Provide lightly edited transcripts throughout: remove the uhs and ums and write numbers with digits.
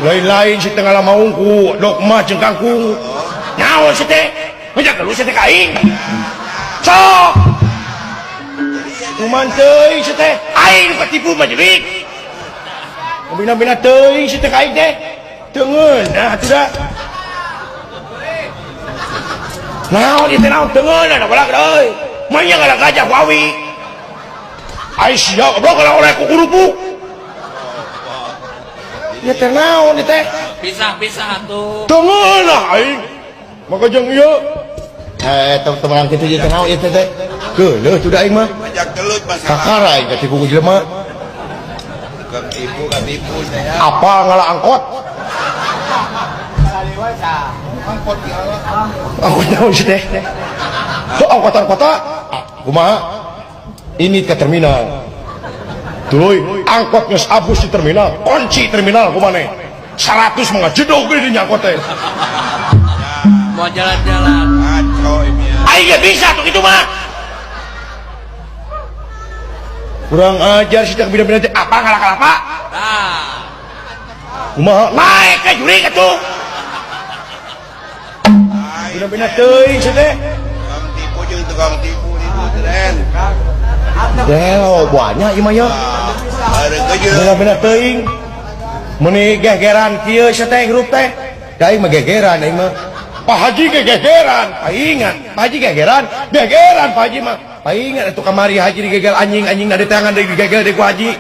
Lain-lain si teh ngalah maungku dogma jeung kangkung. Nyaho si teh? Ngajak geus si teh ka aing. Sok. Kuman teuing si teh? Aing nu katipu mah jurik. Bina-bina teuing si teh ka aing teh. Teu ngeunah atuh da. Naon ieu teh naon teu ngeunah da balag euy. Manya ngala gajah wawi. Ai sia goblok kalau oleh ku kerupuk. Ieu teh naon ieu teh? Pisah-pisah atuh. Teu ngeunah aing. Maka jeung ieu. Eh, teman kitu ieu teh naon ieu teh teh? Geuleuh tuh da aing mah. Ajak gelut masalah. Kakara aing katipu ku jelema. Tukang tipu katipu saya. Apa ngalah angkot? Angkot naon sih teh? Kok angkotan kota? Kumaha? Ini ke terminal. Tuluy angkot geus abus di terminal, kunci terminal kumaha? 100 mah ngajedog geuning di angkot teh. Mau jalan-jalan. Ngaco ini ya. Aing ge bisa tuh kitu mah. Kurang ajar sih teh bina-bina teh apa ngalah kalapa? Tah. Kumaha? Naik ka jurig atuh. Bina-bina teuing sih teh. Tukang tipu jeung tukang tipu tipu tren. Deo banyak ieu mah ya. Bina-bina teuing. Meuni gegeran kieu sih teh grup teh. Da aing mah gegeran aing mah. Pak Haji ge gegeran, paingan. Pak Haji gegeran, gegeran Pak Haji mah. Paingan atuh kamari haji digegel anjing, anjing na di tangan digegel deui ku haji.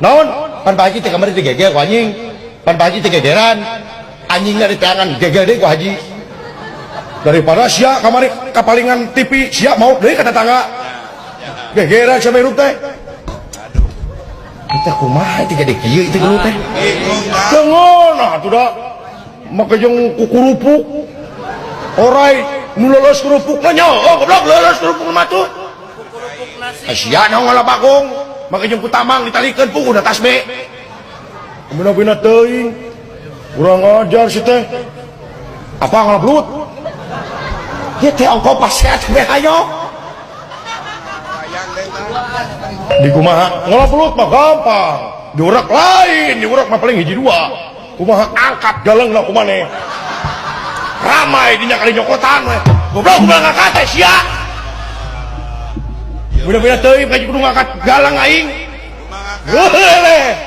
Naon? Pan Pak Haji teh kamari digegel ku anjing. Pan Pak Haji teh gegeran. Anjingna di tangan gegel deui ku haji. Daripada sia kamari kapalingan TV sia mau deui ka tetangga. Gegeran sampe hirup teh. Kita kumaha teh jadi kieu itu gelut teh. Teu ngeunah atuh da. Make jeung kukurupuk. Orai nu leuleus kerupukna nya, oh goblok leuleus kerupuk mah tuh. Sia naon ngalah bagong, make jeung ku tamang ditalikeun puguh da tasbe. Bina-bina teuing. Kurang ajar si teh. Apa ngalah belut? Ieu teh ongko paseat we hayo. Di kumaha? Ngalah belut mah gampang. Diurak lain, diurak mah paling hiji dua. Kumaha angkat galengna kumaneh. Ramai dinya kali nyokotan we. Goblok kumaha ngangkat teh sia. Bina-bina teuing kaji kudu ngangkat galang aing. Geuleuh.